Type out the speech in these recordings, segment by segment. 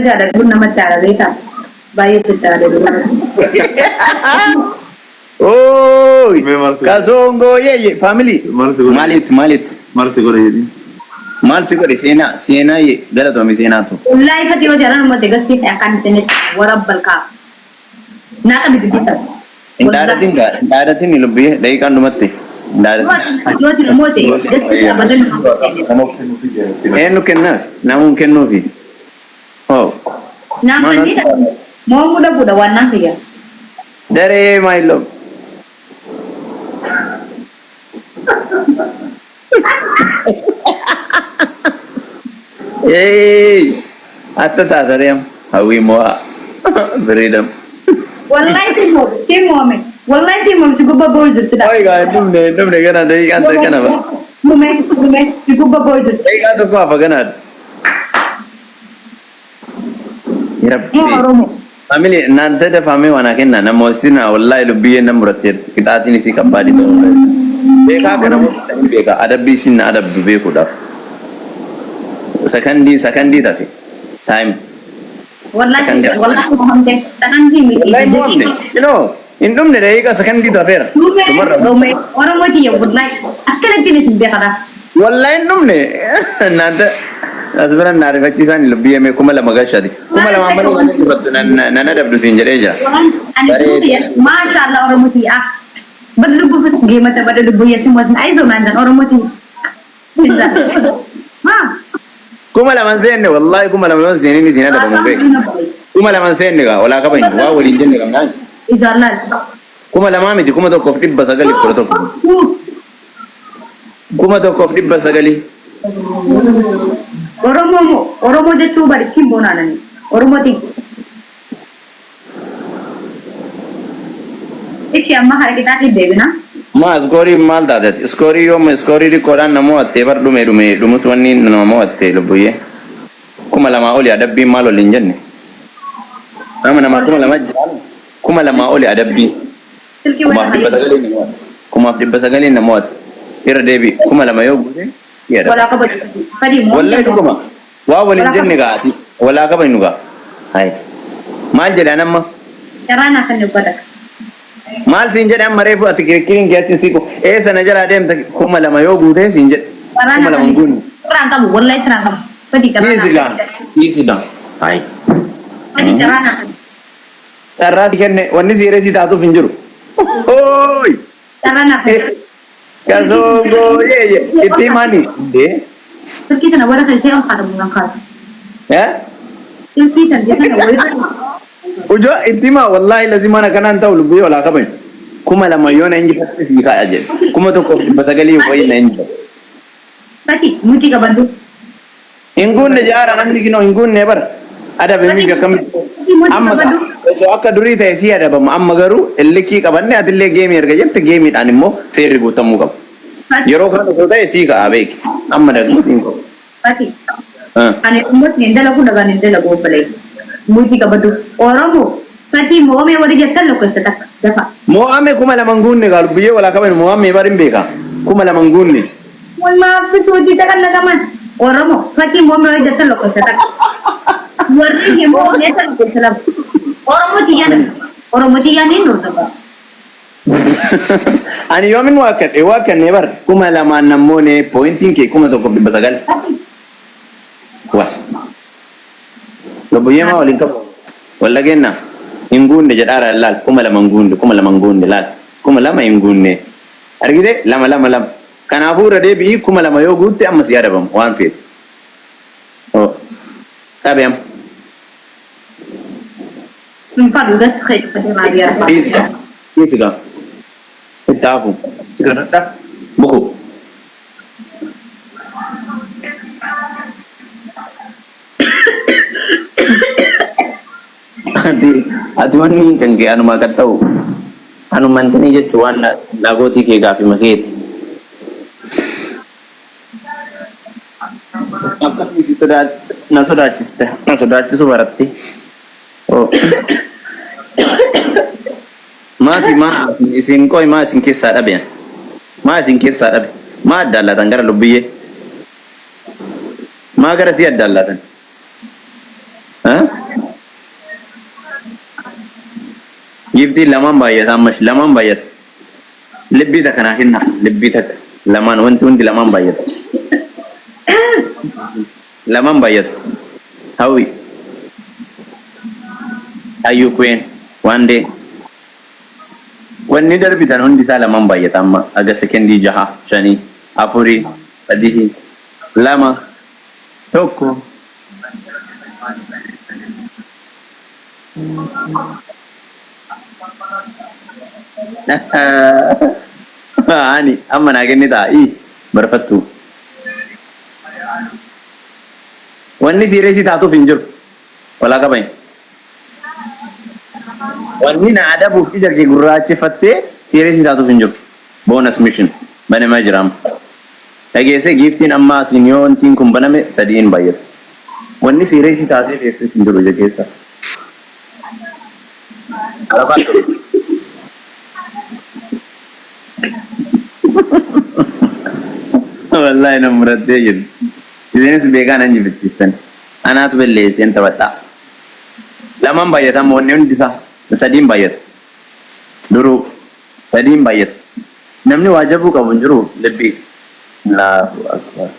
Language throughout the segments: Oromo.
jaalladhu namatti aara beekaa. Baay'ee sitti aare dhugaa. Ooy! Mee maal si godhe? Kasongoo yeeyye family. Maal si godhe? Maalitti maalitti? Maal si godhe jedhi? Maal si godhe seenaa seenaa ye galatoomi seenaatu. Wallaahi fatii yoo jaalan ummate gastii ta'e akkaan isinitti warabbal kaaf. Naa qabi dubbisan. Hin dhaadatin gaa hin dhaadatin lubbiyyee daqiiqaan dhumatte. Hin dhaadatin. Yoo ati moote gastii ta'e abadan. Nama kennuufi jedhe. Eenyu kennaaf? Namuun kennuufi. Hoo. Naan Maal kanneen moomuu dhabuudha waan naan fayyaa. Daree my love. Hey! Atta taata reem. Hawwii mo'aa. Freedom. Wallahi si moome si moome wallahi si moome si gubba booyu jirti dha. Oi gaa hin dhumne hin dhumne gana daqiiqaan takka nama. Dhume dhume si gubba booyu jirti. Daqiiqaa tokko hafa ganaadha. Rabbi. Moo Oromoo. Family እናንተ ደፋሜ ዋና kenna namoonni wallahi lubbiyyeen nan muratteerti qixaatiin isii kabbaadii ta'uu beekaa akka namoonni isaanii beekaa adabbii isin na adabdu beekuudhaaf sakandii sakandii tafe time. Wallahi Sakandii. wallahi mohamte sakandii miti. Wallahi mo'amne kinoo hin dhumne daqiiqa sakandii tafeera. Dhume Dhumarra. dhume Oromoo tiyya wallahi akkanatti isin beekadha. Wallahi hin dhumne እናንተ as bira na ariifachiisaan lubbiyyee mee 2000 gashati 2000 malee nan injifattu nan adabdu siin jedhee jira. Waan ani duuti maasha Allah Oromoo tiyya. Bada lubbuu fi geemata bada lubbuu yesin wasin ayizoo naan jedhan Oromoo tiyya. Haa. 2000 seenne wallahi 2000 yoo seenin isin adabamu beeku. 2000 seenne gaa olaa kabajnu waa waliin jenne qabnaa. Ijaallaan. 2000 miti 1911. 1900. Oromoo moo Oromoo jechuun bari ittiin boonaanani. Oromoo tiyya. Ishee amma harkitaan deebina. Maa iskoorii maal taateti? Iskoorii yooma iskoorii xiqqoodhaan nama mo'attee bar dhume dhume dhumus wanni nama mo'atte lubbuyyee. 2000 oli adabbiin maal waliin jenne? Nama nama 2000 jira. 2000 oli adabbii. Silkii 1900 nama mo'atte. 1900 nama mo'atte. Irra deebi 2000 yoo guute si adaba. Walaa kabaju. Fadii moo. Wallahi dhuguma. Waa waliin jenne gaati. Walaa kabajnu gaa. Hai. Maal jedhaan amma? Carraa naa kan uffata. Maal siin jedhe amma reefu ati kirikiriin kee achi siqu. Eessa na jalaa deemta 2000 yoo guute siin jedhe. Carraa Kuma naa lama hin kan guunne. Sirraan qabu wallahi sirraan qabu. Fadii carraa Dhiisi naa gaa. Dhiisi gaa. Hai. Fadii carraa naa kan. Carraa si kenne wanni si hiree si taatuuf hin jiru. Hooy! Carraa naa kan. Kasongoo yeeye itti himani. Dee? Silkii tana warra kan ishee ol kaatamu nan kaatu. Eh? Silkii tana tana warra. Ujoo itti himaa wallahi lazimaan akkanaan ta'u lubbuu walaa kabaju. 2000 yoo na injifatte sii kaa'a jedhe. 1900 wayii na injifatte. Fadii mutii qabadhu. Hin guunne jaara namni kinoo hin guunne bara. Adabe miti akkamitti. Amma osoo akka durii ta'e si adabama amma garuu illikii qabanne atillee geemii erga jette geemiidhaan immoo seerri guutamuu qaba. Yeroo kaan osoo ta'e sii ka'a beeki. Amma dagmoo siin qabu. Fadii. Ani uummatni hin dalagu nagaan hin dalagu obboleessi. Mutii qabadhu. Oromoo fatii mo'amee warri jettan lakkoofsa takka dafa. Mo'ame 2000 hin guunne gaa lubbiyyee walaa kabajnu mo'ame bar hin beeka. 2000 hin guunne. Walumaaf suutii takka naqaman. Oromoo fatii mo'amee warri jettan lakkoofsa takka. Warri hin mo'amne lakkoofsa lama. Oromoo tiyyaan Oromoo tiyyaan hin hordofa. Ani yoomin waa kadhe waa kennee bar 2000 nammoone poointiin kee 1900. Wa. Lubbiyyee maa waliin qabu? Walla kenna hin guunne jedhaara laal 2000 hin guunne 2000 hin guunne laal 2000 hin guunne. Argite lama lama lama. Kanaafuu irra deebi'ii 2000 yoo guutte amma si adabamu waan feetu. Oh. Dhabe amma. Hin fadhu gatti kee cufatee maal Dhiisi gaa. Dhiisi gaa. Itti hafu. Si kadhadha. Buku. Ati ati wanni hin kan kee anuma akka ta'u anumantanii jechuun waan dhaagootii kee gaafii makeeti. Akkasuma si na sodaachiste na sodaachisu baratte. Oh. Maati maa isin qoy maa isin keessaa dhabe maa isin keessaa dhabe maa addaallatan gara lubbiyyee maa gara si addaallatan. Giiftiin lamaan baay'ata ammas lamaan baay'ata. Libbii takka naa kenna. Libbii takka lamaan wanti hundi lamaan baay'ata. Lamaan baay'ata. Hawwi. Hayyuu Queen. One day. Wanni darbitan hundi isaa lamaan baay'ata amma aga sekendii jaha, shanii, afurii, sadii, lama, tokko. Ani amma naa kennitaa ii barfattuu. Wanni siireesii taatuuf hin jiru. Walaa qabayin. Wanni na adabuuf ija kee gurraachifattee siireesii taatuuf hin jiru. Bonus mission banamaa jira amma. Dhageessee giiftiin amma asiin yoo wantiin kun baname sadiin baay'ata. Wanni siireesii taatee feessuuf hin jiru ija keessa. Arafaat. Wallaahi na murattee jiru. Isinis beekaa nan jibbisiistan. Anaatu balleesseen taphadhaa. Lamaan baay'ata amma wanni hundi isaa sadiin baay'ata. Duruu sadiin baay'ata. Namni waa jabuu qabu hin jiru libbii. Allahu akbar.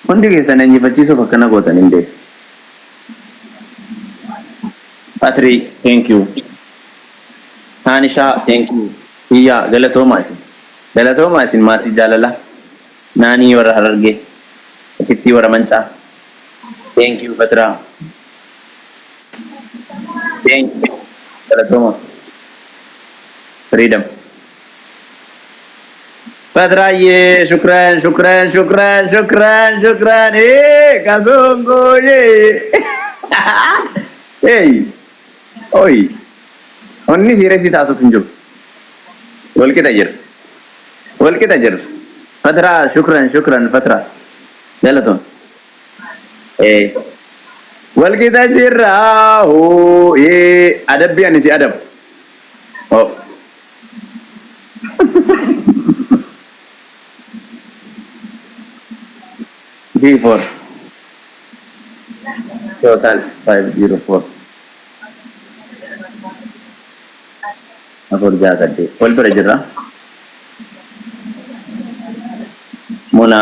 Hundi keessan injifachiisuuf akkana gootan hin beeku. Patri, thank you. Taanishaa, thank you. Hiyyaa, galatoomaa isin. Galatoomaa isin maatii jaalala. Naanii warra Harargee. Okittii warra Mancaa. Thank you, Fatraa. Thank you. Galatoomaa. Freedom. Fatraayyee, shukran, shukran, shukran, shukran, shukran. Eh, kasongo, yee. Hey, oi. Onni siireesii taatuuf hin jiru. Walqixa jira. Walqixa jira. Fatraa, shukran, shukran, Fatraa. Galatoon. Eh. Walqixa jirra. Hoo, eh. Adabbii ani si adabu. Oh. 3 4 total 5 0 4 4 6 8 wal bira jirra. Muna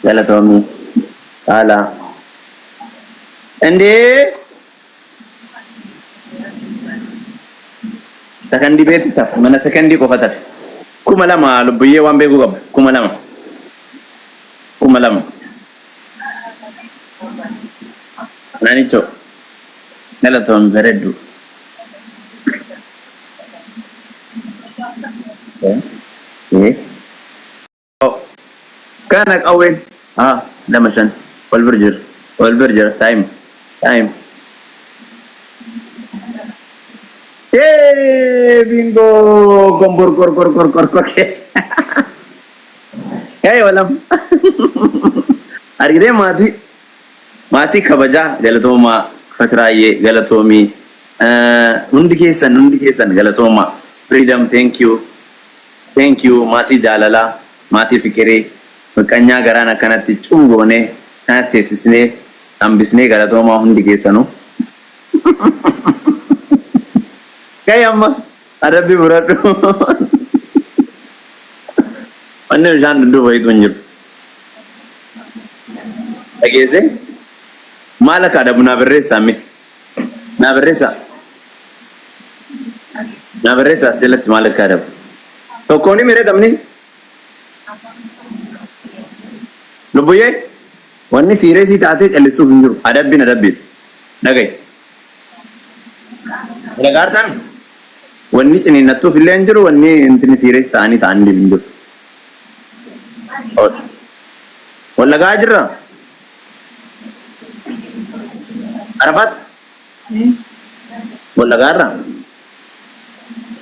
galatoomii haala indee sakandii beetti tafe mana sakandii qofa tafe 2000 lubbuyyee waan beekuu qabu 2000 2000. Naanicho galatoomii bareedduu. Eh. Kana qawween. Ah, 2 5 wal bira jira. Wal bira jira. Time. Time. Yee, bingo. Gombor gor gor gor gor gor. Hey, walam. Argitee maatii maatii kabajaa galatoomaa. Fatiraayyee galatoomii. Hundi keessan, hundi keessan galatoomaa. Freedom, thank you. Thank you maatii jaalalaa, maatii fikirii, miqqanyaa garaan akkanatti cungoonee kanatti teessisnee hambisnee galatoomaa hundi keessanuu. Kai amma adabbii fudhadhu. Wanni bishaan dudduuba wayitu hin jiru. Dhageesse? Maal akka adabu naa barreessaa mee? Naa barreessaa. Naa barreessaa as jalatti maal akka adabu. Tokkoon himi taphni. Lubbuyyee wanni siireesii taatee callistuuf hin jiru. Adabbiin adabbiidha. Dhaga'i. Dhagaartaan wanni ciniinnattuuf illee hin jiru, wanni intini siirees ta'anii ta'anii hin jiru. Wal dhagaa jirra? Arafat? Wal dhagaarra?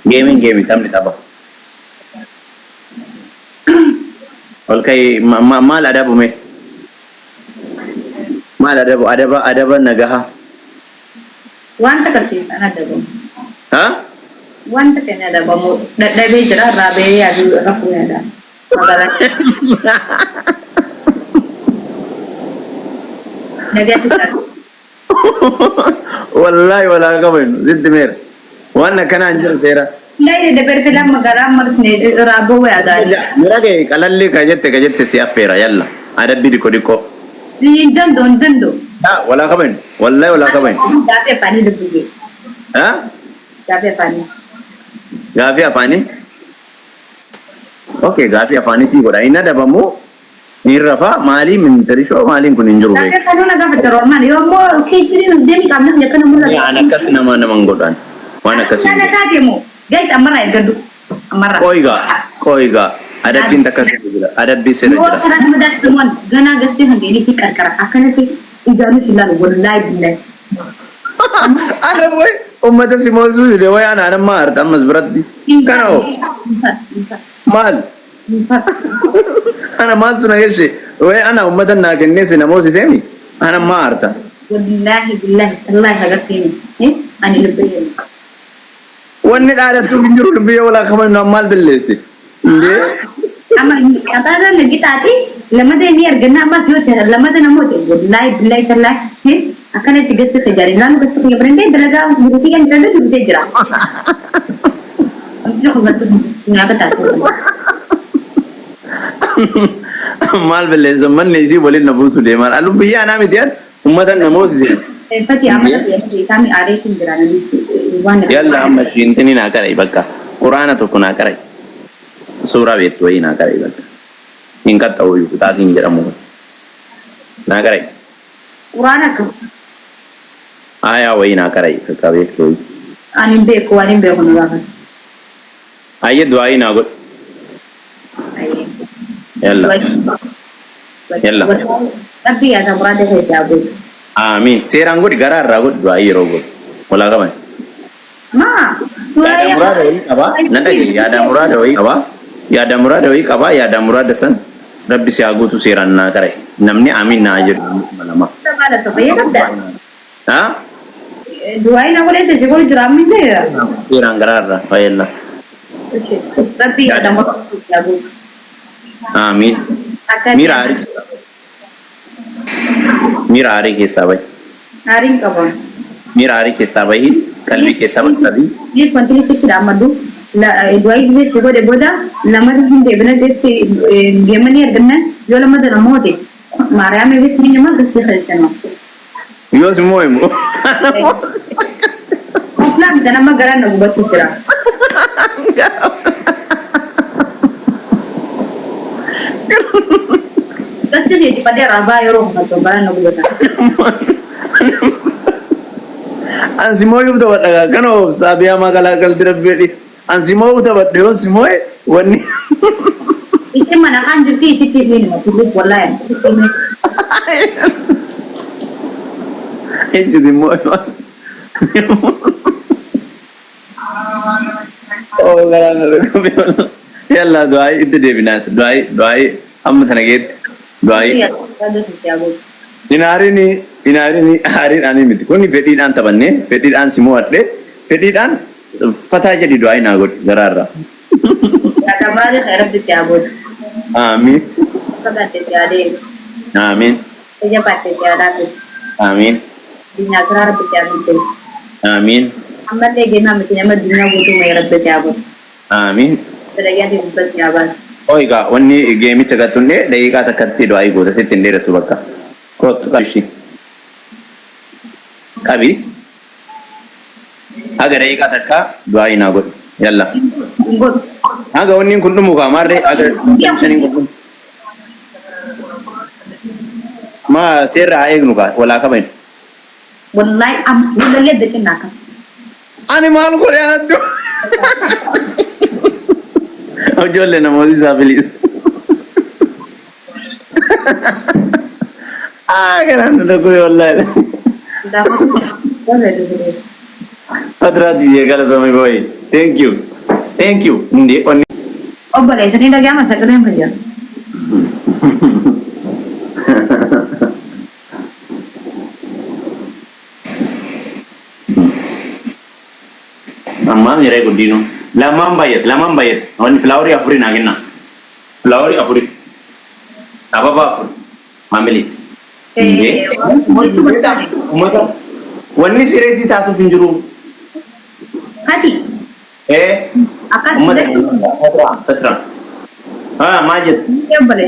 Geemiin geemii, taphni tapha. Ol ka'i, maal adabu mee? Maal adabu? Adaba adaba nagaha. Wanta akkasiin adabamu. Ha? Wanta kan adabamu dadhabee jira, irraa bahee yaaduu rafuu yaada. Magaalaa. Nagaatti taate. Wallahi walaa qabanu sitti meera. Waan akkanaa hin jiru seera. Laayi dabarse lama garaa marsne raaboo wayaa. Mira kee qalalli ka jette ka jette si affeera yalla. Adabbii dhiqo dhiqo. Hin danda'u, hin danda'u. Haa walaa qaban. Wallahi walaa qaban. Gaafii afaanii dubbisee. Haa? Gaafii afaanii. Gaafii afaanii. Okay, gaafii afaanii sii godha. Hin adabamu. Hin rafaa maalii mintarishoo maaliin kun hin jiru Gaafii beeku. afaanii na gaafate Roomaan yoo immoo keejjiin deemi qaamni akkana mul'atu. Waan akkas nama nama hin godhan. Waan akkasii hin Kana jiru. taate moo guys, ammarraa eeggadhu. Ammarraa. Qoigaa qoigaa adabbiin takka seera jira. Adabbii seera Yoo jira. karaa nama daaksumaan ganaa gastee kan ta'e fi qarqara akkanatti ijaanus ilaalu, wallaahi billahi. Ana way ummata si moosuu dide way ana anamma harta ammas biratti. Kana hoo maal? Ana maaltu na galche? Way ana ummata naa kennee si na moosiseemi? Ana ammaa harta. Wallaahi billahi tallaahi agarteeni ani lubbiyyeen. Wanni dhaadattuuf hin jiru, lubbiyyee walaa kabajnu maal balleesse? Indee? Amma qaxaarra gixaati lamada ni arganna. Ammas yoo ta'e lamada namoota, wallaahi billahi tallaahi, akkanatti gasti tajaajila naannoo gasti kiyya barandee dalagaa jiruutii kan jedhu jirutee jira. Nyaata taate. Maal balleessa manni isii waliin na buusu deemaan. Lubbiyyee anaa miti an ummata na moosise. Fati amma isaanii aareetiin jira namni waan. Yalla, amma ishiintini naa qarai bakka. Quraana tokko naa qarai. Suuraa beektu wayii naa qarai bakka. Hin qaxxa'u qixaatiin jedhamu. Naa qarai. Quraana akkam? Aayaa wayii naa qarai bakka beektu wayii. Ani hin beeku, waan hin beeku na gaafata. Ayyee, du'aayii naa godhi. Yalla. Yalla. Rabbi yaa muraada keessaa godhu. Amiin. Seeraan godhi, garaa irraa godhi du'aayii yeroo godhu. Walaa qaban. Maa? Yaada muraada wayii qabaa. Na dhagaye, yaada muraada wayii qabaa. Yaada muraada wayii qabaa. Yaada muraada san Rabbi si haa guutu, seeraan naa qarai. Namni amiin naa jedhu 2000. Maala sofayyee qabda? Haa? Du'aayi na godhee si godhu jira amma illee. Seeraan garaa irraa. Fayyalla. Rabbi yaada muraada keessaa godhu. Amiin. Akka Miira aarii keessaa bahi. Miira aarii keessaa bahi. Aariin qaba. Miira aarii keessaa bahi. Qalbii keessaa bastabii. Yes, wanti ni sitti ammaddu. Du'aayi gisee si godhe booda lamata hin deebina jetti geemanii arganna yoo lamata namoota Maariyaam eegis ni nama gasii keessanoo. Yoos immoo himu. Islam kan nama garaan na gubachuu jira. Gasii keeti padee rabaa yeroo uffatu garaan na gubata. Ansi mooyuuf taphadha kana xaabiyaa magaalaa galti rabbi. Ansi mooyuuf taphadhe, yoon si mooye wanni. Isin mana kan jirti isitti ni nima tulluuf wallaahi isitti ni. Eenyu si mooye? Oh, garaan na dhukkube. Yalla, du'aayii itti deebinaas, du'aayii, du'aayii amma tana geetti du'aayii. Hin aarini, hin aarini, aariin ani miti. Kuni fedhiidhaan taphannee, fedhiidhaan si mo'adhe, fedhiidhaan fataa jedhi, du'aayii naa godhi garaarraa. Yaada muraasa kan Rabbi si haa godhu. Amiin. Fagaate si haa deebisu. Amiin. Ija baatte si haa dhaabbisu. Amiin. Addunyaa biraa Rabbi si haa milkeessu. Amiin. Ammallee geemaa miti, nama addunyaa guutuu mee Rabbi si haa godhu. Amiin. Sadayyaa fi gubbaa si haa baasu. Oigaa, wanni geemicha gattunnee daqiiqaa takkatti du'aayii goota, sitti hin dheeressu bakka. Kottu, qabi. Qabi. Haga daqiiqaa takka du'aayii naa godhi. Yalla. Hin godhu. Haga wanni kun dhumu kaa maarree, haga shaniin kun dhumu. Ma seerra haa eegnu kaa walaa kabajnu. Wallaahi amma wallallee adda akkam. Ani maal godhe anattu? Ijoollee, namooti isaa please. Ah, garaan na dhukkube wallaahi. Gaafa Fadraa DJ galatoomi boy. Thank you. Thank you. Ndi onni. Obboleessa, ni dhaga'ama sagaleen fayyaa. Ammaa miiree guddinu. Lamaan baay'ate, lamaan baay'ate. Wanni flowerii afurii naa kenna. Flowerii afurii. Ababa afur. Maamili. Uummata. Wanni sireesii taatuuf hin jiru. Fati. Ee. Akkas Uummata jechuun Fatra. Fatra. Haa maal jette? Eebbale.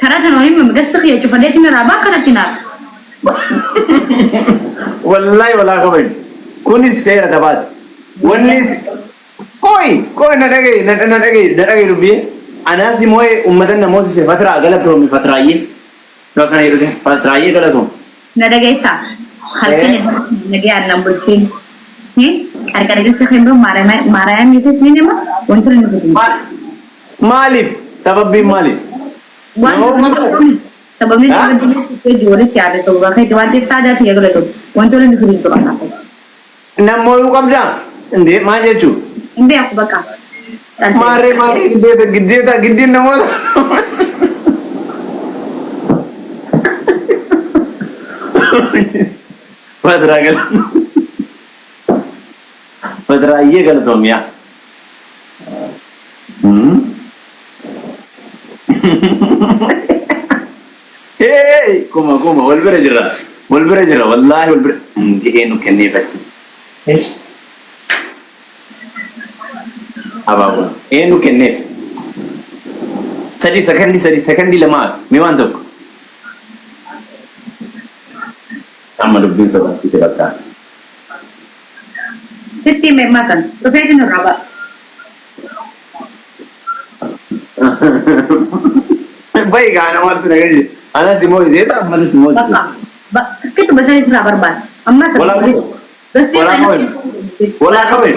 Karaa kana waliin mamagassa kiyya cufadheetti na raabaa akkanatti naaf. Wallaahi walaa kabaju. Kunis seera taphaati. Wannis qoy qoy na dhagaye na na dhagaye na dhagaye dubbii. Anaas immoo uummata na moosise Fatraa galatoomi Fatraayyee. Yoo akkana jedhu Fatraayyee galatoomi. Na dhageessaa. Halkan nagayaan nan bulchiin. Qarqara keessa kan jiru maarayaamiifis ni nama wanti inni fudhu. Maaliif? Sababbiin maaliif? Waan Nama uummata? sababni Ha? hojii walitti yaade sababa keetti waan ta'eef saadaa kiyya galatu wantoonni inni fudhu jiru kanaaf. Namooyuu qabdaa? Indee maal jechuu? Hin beeku bakka. Maarree maarree giddeeta giddeeta giddiin namoota. Fatiraa galatoom. Fatiraayyee galatoom yaa. Hey, kuma kuma wal bira jira. Wal bira jira wallaahi wal bira. Hindi eenyu kenneef achi. Abaaboon eenyu kenneef. Sadii sakandii sadii sakandii lamaa mee waan tokko. Amma dubbiin sodaachise bakka. Sitti hime matan dhufeetiin irraa ba'a. Bayi gaa namatti na gaji. Anas immoo iseeta ammas immoo isee. Bakka akkitti basanii sirraa barbaada. Amma Walaa qabe. Walaa qabe. Walaa qabe.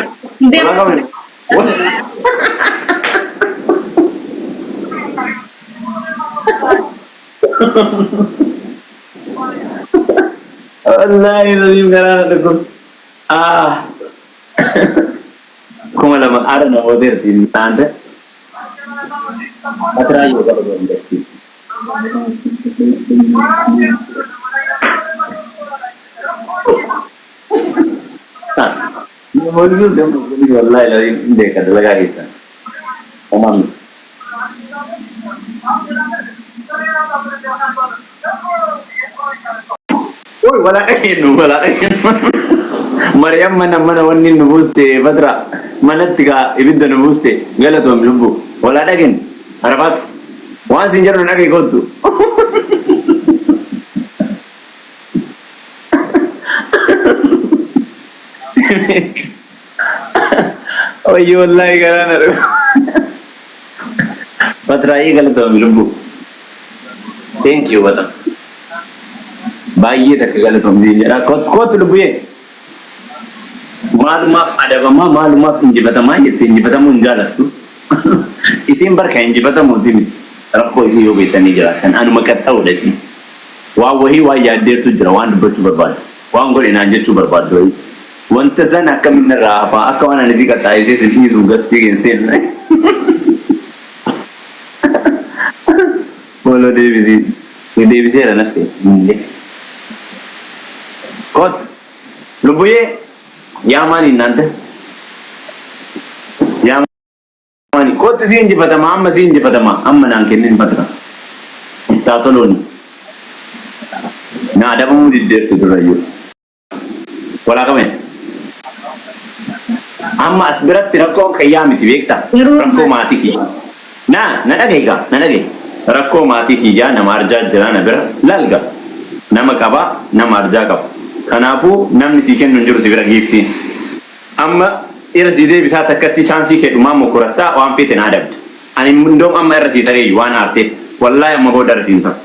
Walaa qabe. Wallaahi rabiin garaa na dhukkub. Ah. 2000 ara na ooteerti naanta. Atiraa yoo gara dandeessi. Namoonni sun deemu wallaahi rabiin hin beekan dalagaa keessan. Homaa miti. Oi, walaa dhageenyu, walaa dhageenyu. Mariyam mana mana wanni nu buuste Fatra manatti gaa ibidda nu buuste galatoom lubbu. Walaa dhageenyu. Arafaat waan siin jedhu na dhagahi kottu. Wayyo wallaahi garaa na dhufe. Fatraayee galatoomi lubbu. Thank you batam. Baay'ee takka galatoomi siin jedha. Kottu kottu lubbuyee. Maalumaaf adabamaa maalumaaf injifatamaa jette injifatamuu hin jaalattu. Isiin barka injifatamuuti miti. Rakkoo isii yoo beektanii jiraattan anuma qaxxa'uudha isiin. Waan wahii waan yaaddeertu jira waan dubbachuu barbaaddu. Waan godhe naan jechuu barbaaddu wayii. Wanta sana akkamiin narraa hafaa akka waan ani isii qaxxaa'isee sin dhiisuuf gastii keen seenne. Follow deebisii. Si deebiseera nafsi. Kot. Lubbuyee. Yaa maani naanta. Yaa maani. Kottu si injifatama amma si injifatama amma naan kennin fatra. Ittaa toluuni. Na adabamuu diddeertu durayyuu. Walaa qabeen. Amma as biratti rakkoon kiyyaa miti beektaa? Yeroo Rakkoo maatii kiyyaa. Na na dhagahi gaa na dhagahi. Rakkoo maatii kiyyaa nama arjaa jira na bira laal gaa. Nama qabaa nama arjaa qaba. Kanaafuu namni sii kennu hin jiru si bira giiftiin. Amma irra sii deebisaa takkatti chaansii kee dhumaa mokorattaa waan feete na adabda. Ani indoom amma irra sii tareeyyu waan aarteef. Wallaahi amma booda irra siin taru.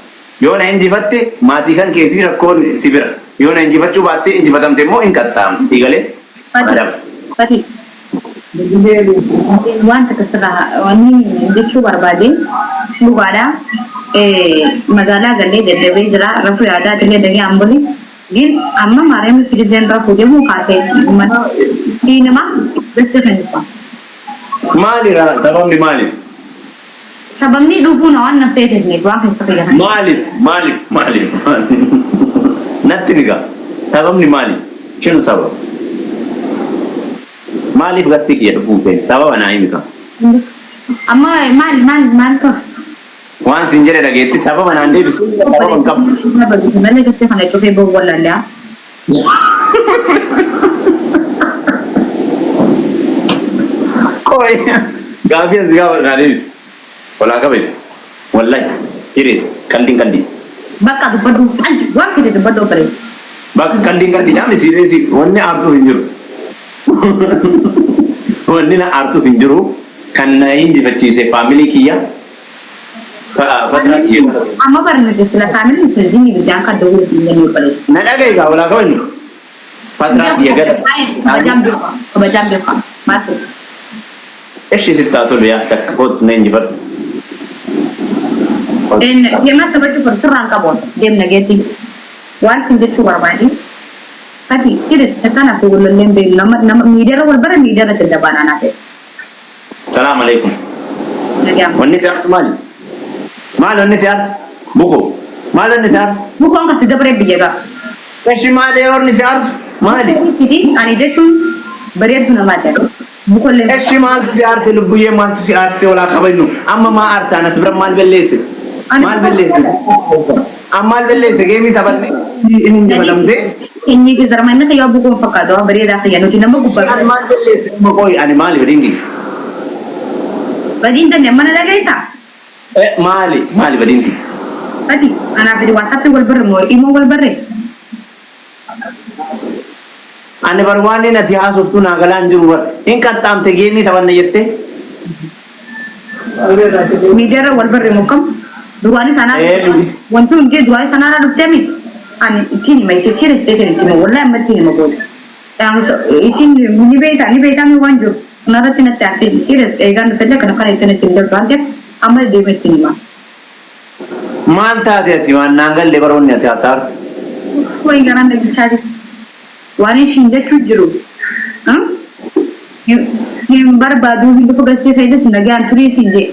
Yoo na injifatte maatii kan keetii rakkoon si bira. Yoo na injifachuu baattee injifatamte immoo hin qaxxaa'amta. Sii galee? Fati, Adaba. Fati. Waan takka sirraa wanni jechuu barbaade dhugaadha. Magaalaa galee dadhabee jira. Rafuu yaadaa illee dagee ambuli. Gin amma maariyaam filiseen rafuu deemuu kaasee fi nama bessa kan dhufa. Maali sababni maali? Sababni dhufuu na waan na feesisneef waan keessa kiyya kana. Maaliif? Maaliif? Maaliif? Maaliif? Natti ni gaa. Sababni maali? Shinu sababa. Maaliif gastii kiyya dhufuu feene? Sababa naa himi kaa. Amma maal maal maal qaba? Waan siin jedhe dhageetti sababa naan deebisu sababa hin qabdu. Malee gastii kana cufee boobu wallaallee. Qoy gaafii as gaafa naa deebisi. Walaa kabaje. Wallahi serious, qaldiin qaldii. Bakka dubbadhu, qaldi waan fide dubbadhu, obboleessa. Bakka qaldiin qaldii dhaame, serious, wanni aartuuf hin jiru. Wanni na aartuuf hin jiru, kan na injifachiise family kiyya. Fatraa kiyya. Amma barnoota sila family sila jinni biddaan kan dawwatu hin jenne, obboleessa. Na dhagaye gaa, walaa kabajnu. Fatraa kiyya gada. Kabajaan beekaa, kabajaan beekaa maal ta'e? Eshi, sitti haa tolu, yaa takka kootu na injifadhu. Deemaa sabachuu sirraan qabu deemna geetti waan sin jechuu barbaade. Ati serious kanaaf walolleen beeknu, nama nama miidiyaarra wal bara, miidiyaarra daddabaanaa naa ta'e. Salaam alaikum. Nagaan. Wanni si aarsu maali? Maali wanni si aarsu? Buko. Maali wanni si aarsu? Bukoon kasi dabaree biyya gaa. Eshi, maali wanni si aarsu? Maali? Ani jechuun bareeddu namaa ta'e. Bukollee. Eshi, maaltu si aarse, lubbuyyee, maaltu si aarse? Walaa kabajnu. Amma maa aartaan as bira maal balleesse? Maal balleesse? Amma maal balleesse? Game taphanne inni injifatamte. Inni fi zarmanni kiyyaa bukoon fakkaatu waan bareedaa kiyya nuti nama gubbaa. Ani maal balleesse? Amma qoy, ani maali badiin kiyya? Badiin tenne mana dhageessaa? Eh, maali? Maali badiin kiyya? Ati anaaf fidi WhatsApp wal barre moo imo wal barre? Ani bar waan inni ati haasoftu naa galaan jiru bar. Hin qaxxaamte game taphanne jettee. Miidiyaarra wal barre moo kam? Duraanii sanaa wanti hundi duraanii sanaarra dhuftee mi? Ani ittiin hima, isa serious ta'e ittiin hima, wallahi amma ittiin hima booda. Isin ni beektaa, ni beektaa mi waan jiru? Kanarratti natti aartee serious eegaan dhufellee kana kana ittiin ittiin darbu waan ta'eef amma deemee ittiin hima. Maal taate ati? Waan naan galle baroonni ati haasa'artu. Wayi garaan dhaggichaa jiru. Waan ishiin jechuu jiru. Hin barbaadu, hin dhufu, galchee fayyades nagaan turii siin jee.